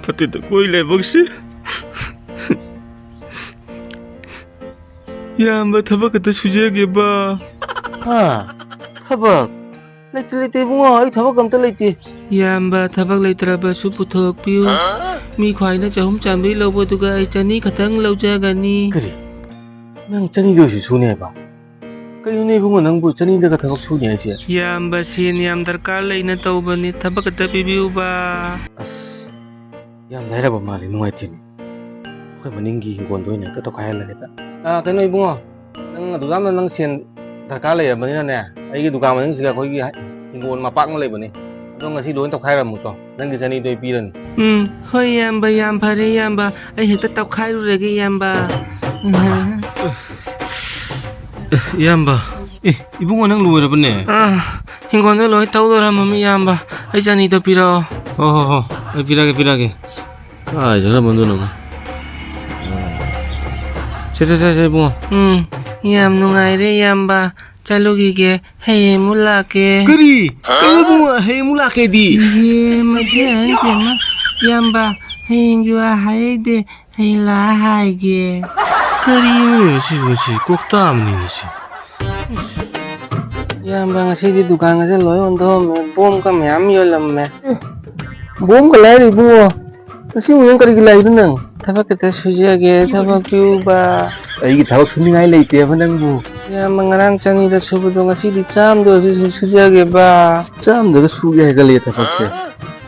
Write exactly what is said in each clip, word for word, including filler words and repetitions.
ꯐꯠꯇꯦꯗ ꯀꯣꯏ ꯂꯥꯏꯕꯛꯁꯤ꯫ ꯏꯌꯥꯝꯕ, ꯊꯕꯛ ꯈꯛꯇ ꯁꯨꯖꯒꯦꯕ꯫ ꯍꯥ? ꯊꯕꯛ? ꯂꯩꯇꯦ, ꯂꯩꯇꯦ ꯏꯕꯨꯡꯉꯣ, ꯑꯩ ꯊꯕꯛ ꯑꯝꯇ ꯂꯩꯇꯦ꯫ ꯏꯌꯥꯝꯕ, ꯊꯕꯛ ꯂꯩꯇ꯭ꯔꯕꯁꯨ ꯄꯨꯊꯣꯛꯄꯤꯌꯨ꯫ ꯃꯤ ꯈ꯭ꯋꯥꯏꯅ ꯆꯍꯨꯝ ꯆꯥꯝꯃꯔꯤ ꯂꯧꯕꯗꯨꯒ ꯑꯩ ꯆꯅꯤ ꯈꯛꯇꯪ ꯂꯧꯖꯒꯅꯤ꯫ ꯀꯔꯤ? ꯅꯪ ꯆꯅꯤꯗ ꯑꯣꯏꯁꯨ ꯁꯨꯅꯤ ꯍꯥꯏꯕ? ꯀꯩꯅꯣꯅꯦ ꯏꯕꯨꯡꯉꯣ, ꯅꯪꯕꯨ ꯆꯅꯤꯗꯒ ꯊꯕꯛ ꯁꯨꯅꯤ ꯍꯥꯏꯁꯦ? ꯏꯌꯥꯝꯕ, ꯁꯦꯟ ꯌꯥꯝ ꯗꯔꯀꯥꯔ ꯂꯩꯅ ꯇꯧꯕꯅꯤ, ꯊꯕꯛ ꯈꯛꯇ ꯄꯤꯕꯤꯌꯨꯕ꯫ ꯑꯁ, ꯌꯥꯝ ꯂꯥꯏꯔꯕ ꯃꯥꯜꯂꯤ, ꯅꯨꯡꯉꯥꯏꯇꯦꯅꯦ꯫ ꯑꯩꯈꯣꯏ ꯃꯅꯤꯡꯒꯤ ꯍꯤꯡꯒꯣꯜꯗ ꯑꯣꯏꯅ ꯍꯦꯛꯇ ꯇꯧꯈꯥꯏꯍꯜꯂꯒꯦꯗ꯫ ꯑꯥ, ꯀꯩꯅꯣ ꯏꯕꯨꯡꯉꯣ, ꯅꯪ ꯑꯗꯨ ꯌꯥꯝꯅ ꯅꯪ ꯁꯦꯟ ꯗꯔꯀꯥꯔ ꯂꯩꯔꯕꯅꯤꯅꯅꯦ, ꯑꯩꯒꯤ ꯗꯨꯀꯥꯟ ꯃꯅꯤꯡꯁꯤꯗ ꯑꯩꯈꯣꯏꯒꯤ ꯍꯤꯡꯒꯣꯜ ꯃꯄꯥꯛ ꯑꯃ ꯂꯩꯕꯅꯤ, ꯑꯗꯣ ꯉꯁꯤ ꯂꯣꯏ ꯇꯧꯈꯥꯏꯔꯝꯃꯨꯆꯣ, ꯅꯪꯒꯤ ꯆꯅꯤꯗꯣ ꯑꯩ ꯄꯤꯔꯅꯤ꯫ ꯎꯝ, ꯍꯣꯏ ꯏꯌꯥꯝꯕ, ꯌꯥꯝ ꯐꯔꯦ ꯏꯌꯥꯝꯕ, ꯑꯩ ꯍꯦꯛꯇ ꯇꯧꯈꯥꯏꯔꯨꯔꯒꯦ ꯏꯌꯥꯝꯕ꯫ ꯏꯌꯥꯝꯕ꯫ ꯑꯦ, ꯏꯕꯨꯡꯉꯣ, ꯅꯪ ꯂꯣꯏꯔꯕꯅꯦ? ꯑꯥ, ꯍꯤꯡꯒꯣꯜꯗ ꯂꯣꯏ ꯇꯧ ꯂꯣꯏꯔꯝꯃꯝꯃꯤ ꯏꯌꯥꯝꯕ, ꯑꯩ ꯆꯅꯤꯗꯣ ꯄꯤꯔꯛꯑꯣ꯫ ꯍꯣ, ꯍꯣ, ꯍꯣ, ꯑꯩ ꯄꯤꯔꯛꯑꯒꯦ, ꯄꯤꯔꯛꯑꯒꯦ꯫ ꯀꯥꯏ ꯆꯠꯈ꯭ꯔꯕꯅꯣ ꯑꯗꯨꯅ? ꯁꯦ, ꯁꯦ, ꯁꯦ, ꯁꯦ, ꯏꯕꯨꯡꯉꯣ꯫ ꯎꯝ, ꯌꯥꯝ ꯅꯨꯡꯉꯥꯏꯔꯦ ꯏꯌꯥꯝꯕ, ꯆꯠꯂꯨꯈꯤꯒꯦ, ꯍꯌꯦꯡ ꯑꯃꯨꯛ ꯂꯥꯛꯀꯦ꯫ ꯀꯔꯤ? ꯀꯩꯅꯣ ꯏꯕꯨꯡꯉꯣ, ꯍꯌꯦꯡ ꯑꯃꯨꯛ ꯂꯥꯛꯀꯦꯗꯤ? ꯏꯍꯦ, ꯃꯁꯤ ꯑꯍꯟꯁꯦ ꯑꯃ, ꯏꯌꯥꯝꯕ, ꯍꯌꯦꯡꯒꯤ ꯋꯥ ꯍꯥꯏꯗꯦ, ꯑꯩ ꯂꯥꯛꯑ ꯍꯥꯏꯒꯦ꯫ ꯀꯔꯤꯅꯣꯅꯦ ꯁꯤꯕꯨ, ꯁꯤ ꯀꯣꯛ ꯇꯥ ꯑꯃꯅꯤꯅꯦ ꯁꯤ꯫ ꯏꯌꯥꯝꯕ, ꯉꯁꯤꯗꯤ ꯗꯨꯀꯥꯟꯒꯁꯦ ꯂꯣꯏ ꯑꯣꯟꯊꯣꯛꯑꯝꯃꯦ, ꯕꯣꯝꯒ ꯃꯌꯥꯝ ꯌꯣꯜꯂꯝꯃꯦ꯫ ꯑꯦ, ꯕꯣꯝꯒ ꯂꯥꯏꯔꯤ ꯏꯕꯨꯡꯉꯣ, ꯉꯁꯤꯕꯨ ꯅꯪ ꯀꯔꯤꯒꯤ ꯂꯥꯛꯏꯅꯣ ꯅꯪ? ꯊꯕꯛ ꯈꯤꯇ ꯁꯨꯖꯒꯦ, ꯊꯕꯛ ꯄꯤꯌꯨꯕ꯫ ꯑꯩꯒꯤ ꯊꯕꯛ ꯁꯨꯅꯤꯡꯉꯥꯏ ꯂꯩꯇꯦꯕ ꯅꯪꯕꯨ꯫ ꯏꯌꯥꯝꯕ, ꯉꯔꯥꯡ ꯆꯅꯤꯗ ꯁꯨꯕꯗꯣ ꯉꯁꯤꯗꯤ ꯆꯥꯝꯗ ꯑꯣꯏꯔꯁꯨ ꯁꯨꯖꯒꯦꯕ꯫ ꯆꯥꯝꯗꯒ ꯁꯨꯒꯦ ꯍꯥꯏꯒꯠꯂꯦ ꯊꯕꯛꯁꯦ꯫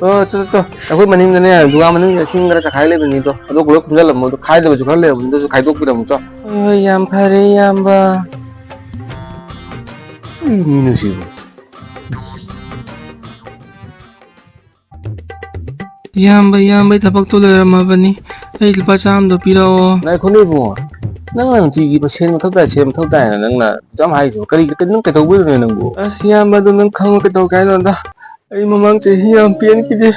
ꯑꯣ, ꯆꯠꯂꯣ, ꯆꯠꯂꯣ꯫ ꯑꯩꯈꯣꯏ ꯃꯅꯤꯡꯗꯅꯦ, ꯗꯨꯀꯥꯟ ꯃꯅꯨꯡꯗ ꯏꯁꯤꯡ ꯈꯔ ꯆꯈꯥꯏ ꯂꯩꯕꯅꯤꯗꯣ꯫ ꯑꯗꯣ ꯄꯨꯂꯞ ꯈꯨꯟꯖꯜꯂꯝꯃꯣ꯫ ꯑꯗꯣ ꯈꯥꯏꯗꯕꯁꯨ ꯈꯔ ꯂꯩꯔꯕꯅꯤ, ꯑꯗꯨꯁꯨ ꯈꯥꯏꯗꯣꯛꯄꯤꯔꯝꯃꯨ ꯆꯣ꯫ ꯍꯣꯏ, ꯍꯣꯏ, ꯌꯥꯝ ꯐꯔꯦ, ꯏꯌꯥꯝꯕ꯫ ꯀꯔꯤ ꯃꯤꯅꯣ ꯁꯤꯕꯨ? ꯏꯌꯥꯝꯕ, ꯏꯌꯥꯝꯕ, ꯑꯩ ꯊꯕꯛꯇꯣ ꯂꯣꯏꯔꯝꯃꯕꯅꯤ꯫ ꯑꯩ ꯂꯨꯄꯥ ꯆꯥꯝꯗꯣ ꯄꯤꯔꯛꯑꯣ꯫ ꯉꯥꯏꯈꯣꯅꯦ ꯏꯕꯨꯡꯉꯣ꯫ ꯅꯪꯅ ꯅꯨꯡꯇꯤꯒꯤ ꯁꯦꯟ ꯃꯊꯧ ꯇꯥꯏ, ꯁꯦꯟ ꯃꯊꯧ ꯇꯥꯏꯅ ꯅꯪꯅ ꯑꯗꯨꯌꯥꯝ ꯍꯥꯏꯔꯤꯁꯤꯕꯨ? ꯀꯔꯤ, ꯀꯔꯤ, ꯅꯪ ꯀꯩꯗꯧꯕꯩꯅꯣ ꯅꯪꯕꯨ? ꯑꯁ, ꯏꯌꯥꯝꯕ, ꯑꯗꯨ ꯅꯪ ꯈꯪꯉꯣ, ꯀꯩꯗꯧꯒꯦ ꯍꯥꯏꯅꯣꯗ? ꯑꯩ ꯃꯃꯥꯡ ꯆꯍꯤ ꯌꯥꯝ ꯄꯦꯟꯈꯤꯗꯦ꯫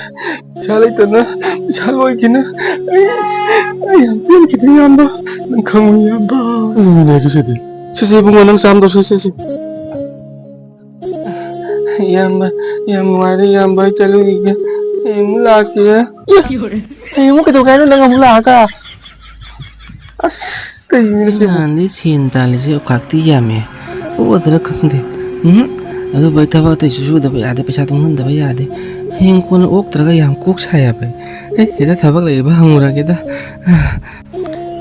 ꯄꯩꯁꯥ ꯂꯩꯇꯅ, ꯄꯩꯁꯥ ꯂꯣꯏꯈꯤꯅ꯫ ꯑꯩ, ꯑꯩ ꯌꯥꯝ ꯄꯦꯟꯈꯤꯗꯦ, ꯏꯌꯥꯝꯕ꯫ ꯅꯪ ꯈꯪꯉꯨ, ꯏꯌꯥꯝꯕ꯫ ꯀꯩꯅꯣꯅꯦ ꯍꯥꯏꯗꯨꯁꯤꯗꯤ? ꯁꯦ, ꯁꯦ, ꯏꯕꯨꯡꯉꯣ, ꯅꯪ ꯆꯥꯝꯗꯣ, ꯁꯦ, ꯁꯦ, ꯁꯦ꯫ ꯏꯌꯥꯝꯕ, ꯌꯥꯝ ꯅꯨꯡꯉꯥꯏꯔꯦ ꯏꯌꯥꯝꯕ, ꯑꯩ ꯆꯠꯂꯨꯈꯤꯒꯦ꯫ ꯍꯌꯦꯡ ꯑꯃꯨꯛ ꯂꯥꯛꯀꯦ꯫ ꯍꯌꯦꯡ ꯑꯃꯨꯛ ꯀꯩꯗꯧꯒꯦ ꯍꯥꯏꯅꯣ ꯅꯪ ꯑꯃꯨꯛ ꯂꯥꯛꯑꯒ? ꯑꯁ, ꯀꯩꯅꯣ ꯁꯤꯕꯨ? ꯅꯍꯥꯟꯗꯤ ꯁꯦꯟ ꯇꯥꯜꯂꯤꯁꯦ ꯑꯣꯀꯥꯛꯇꯤ ꯌꯥꯝꯃꯦ꯫ ꯑꯣꯛꯑꯗ꯭ꯔꯥ ꯈꯪꯗꯦ꯫ ꯎꯝ, ꯑꯗꯨꯕꯨ ꯑꯩ ꯊꯕꯛ ꯑꯇꯩꯁꯨ ꯁꯨꯗꯕ ꯌꯥꯗꯦ, ꯄꯩꯁꯥ ꯇꯨꯡꯍꯟꯗꯕ ꯌꯥꯗꯦ꯫ ꯍꯌꯦꯡ ꯀꯣꯟꯅ ꯑꯣꯛꯇ꯭ꯔꯒ ꯌꯥꯝ ꯀꯣꯛ ꯁꯥꯏ ꯍꯥꯏꯕ ꯑꯩ꯫ ꯑꯦ, ꯁꯤꯗ ꯊꯕꯛ ꯂꯩꯔꯤꯕ ꯍꯪꯉꯨꯔꯒꯦꯗ꯫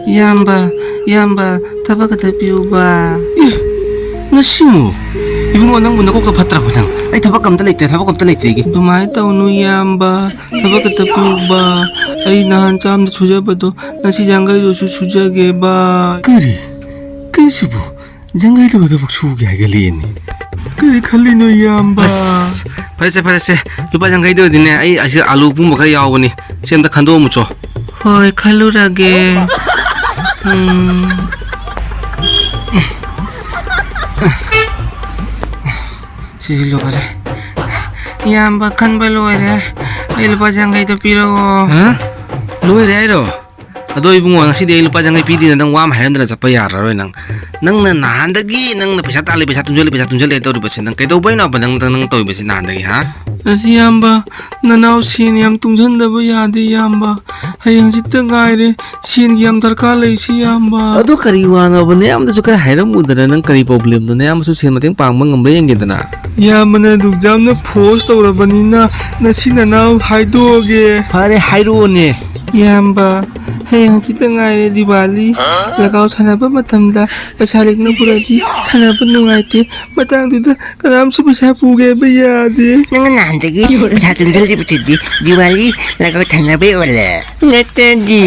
ꯏꯌꯥꯝꯕ, ꯏꯌꯥꯝꯕ, ꯊꯕꯛ ꯈꯛꯇ ꯄꯤꯌꯨꯕ꯫ ꯑꯦ, ꯉꯁꯤꯃꯨ? ꯏꯕꯨꯡꯉꯣ, ꯅꯪꯕꯨ ꯅꯀꯣꯛꯇ ꯐꯠꯇ꯭ꯔꯕ ꯅꯪ? ꯑꯩ ꯊꯕꯛ ꯑꯝꯇ ꯂꯩꯇꯦ, ꯊꯕꯛ ꯑꯝꯇ ꯂꯩꯇꯦ ꯑꯩꯒꯤ꯫ ꯑꯗꯨꯃꯥꯏꯅ ꯇꯧꯅꯨ ꯏꯌꯥꯝꯕ, ꯊꯕꯛ ꯈꯛꯇ ꯄꯤꯌꯨꯕ꯫ ꯑꯩ ꯅꯍꯥꯟ ꯆꯥꯝꯗ ꯁꯨꯖꯕꯗꯣ ꯉꯁꯤ ꯌꯥꯡꯈꯩꯗꯁꯨ ꯁꯨꯖꯒꯦꯕ꯫ ꯀꯔꯤ? ꯀꯔꯤꯁꯤꯕꯨ? ꯌꯥꯡꯈꯩꯗꯒ ꯊꯕꯛ ꯁꯨꯒꯦ ꯍꯥꯏꯒꯠꯂꯛꯑꯦꯅꯦ꯫ ꯀꯔꯤ ꯈꯜꯂꯤꯅꯣ ꯏꯌꯥꯝꯕ? ꯑꯁ, ꯐꯔꯦꯁꯦ, ꯐꯔꯦꯁꯦ꯫ ꯂꯨꯄꯥ ꯌꯥꯡꯈꯩꯗꯨ ꯑꯣꯏꯗꯤꯅꯦ, ꯑꯩ ꯑꯁꯤ ꯑꯥꯂꯨ ꯄꯨꯝꯕ ꯈꯔ ꯌꯥꯎꯕꯅꯤ꯫ ꯁꯤ ꯑꯝꯇ ꯈꯟꯗꯣꯛꯑꯝꯃꯨꯆꯣ꯫ ꯍꯣꯏ, ꯈꯜꯂꯨꯔꯒꯦ꯫ ꯎꯝ꯫ ꯁꯤꯁꯨ ꯂꯣꯏꯔꯦ꯫ ꯏꯌꯥꯝꯕ, ꯈꯟꯕ ꯂꯣꯏꯔꯦ꯫ ꯑꯩ ꯂꯨꯄꯥ ꯌꯥꯡꯈꯩꯗꯣ ꯄꯤꯔꯛꯑꯣ꯫ ꯍꯥ? ꯂꯣꯏꯔꯦ ꯍꯥꯏꯔꯣ? ꯑꯗꯣ ꯏꯕꯨꯡꯉꯣ, ꯉꯁꯤꯗꯤ ꯑꯩ ꯂꯨꯄꯥ ꯌꯥꯡꯈꯩ ꯄꯤꯗꯦꯅ ꯅꯪ ꯋꯥ ꯑꯃ ꯍꯥꯏꯔꯝꯗꯅ ꯆꯠꯄ ꯌꯥꯔꯔꯣꯏ ꯅꯪ꯫ ꯅꯪꯅ ꯅꯍꯥꯟꯗꯒꯤ ꯅꯪꯅ ꯄꯩꯁꯥ ꯇꯥꯜꯂꯤ, ꯄꯩꯁꯥ ꯇꯨꯡꯁꯤꯜꯂꯤ, ꯄꯩꯁꯥ ꯇꯨꯡꯁꯤꯜꯂꯤ ꯇꯧꯔꯤꯕꯁꯦ ꯅꯪ ꯀꯩꯗꯧꯕꯩꯅꯣꯕ ꯅꯪ, ꯅꯪ ꯇꯧꯔꯤꯕꯁꯤ ꯅꯍꯥꯟꯗꯒꯤ, ꯍꯥ? ꯑꯁ ꯏꯌꯥꯝꯕ, ꯅꯅꯥꯎ ꯁꯦꯟ ꯌꯥꯝ ꯇꯨꯡꯁꯤꯟꯗꯕ ꯌꯥꯗꯦ ꯏꯌꯥꯝꯕ꯫ ꯍꯌꯦꯡ ꯍꯪꯆꯤꯠꯇ ꯉꯥꯏꯔꯦ ꯁꯦꯟꯒꯤ ꯌꯥꯝ ꯗꯔꯀꯥꯔ ꯂꯩꯁꯤ ꯏꯌꯥꯝꯕ꯫ ꯑꯗꯨ ꯀꯔꯤ ꯋꯥꯅꯣꯕ? ꯅꯌꯥꯝꯕꯗꯁꯨ ꯈꯔ ꯍꯥꯏꯔꯝꯃꯨꯗꯅ, ꯅꯪ ꯀꯔꯤ problemꯗꯅꯣ? ꯅꯌꯥꯝꯕꯁꯨ ꯁꯦꯟ ꯃꯇꯦꯡ ꯄꯥꯡꯕ ꯉꯝꯕ꯭ꯔꯥ ꯌꯦꯡꯒꯦꯗꯅ꯫ ꯏꯌꯥꯝꯕꯅ ꯑꯗꯨꯛ ꯌꯥꯝꯅ force ꯇꯧꯔꯕꯅꯤꯅ ꯅꯁꯤ ꯅꯅꯥꯎ ꯍꯥꯏꯗꯣꯛꯑꯒꯦ꯫ ꯐꯔꯦ, ꯍꯥꯏꯔꯛꯑꯣꯅꯦ꯫ ꯏꯌꯥꯝꯕ, ꯍꯌꯦꯡ ꯍꯪꯆꯤꯠꯇ ꯉꯥꯏꯔꯦ ꯗꯤꯋꯥꯂꯤ꯫ ꯂꯒꯥꯎ ꯁꯥꯟꯅꯕ ꯃꯇꯝꯗ ꯄꯩꯁꯥ ꯂꯤꯛꯅ ꯄꯨꯔꯗꯤ ꯁꯥꯟꯅꯕ ꯅꯨꯡꯉꯥꯏꯇꯦ꯫ ꯃꯇꯥꯡꯗꯨꯗ ꯀꯅꯥꯝꯁꯨ ꯄꯩꯁꯥ ꯄꯨꯒꯦꯕ ꯌꯥꯗꯦ꯫ ꯅꯪꯅ ꯅꯍꯥꯟꯗꯒꯤ ꯄꯩꯁꯥ ꯇꯨꯡꯁꯤꯜꯂꯤꯕꯁꯤꯗꯤ ꯗꯤꯋꯥꯂꯤ ꯂꯒꯥꯎ ꯁꯥꯟꯅꯕꯩ ꯑꯣꯏꯔꯦ꯫ ꯅꯠꯇꯗꯤ꯫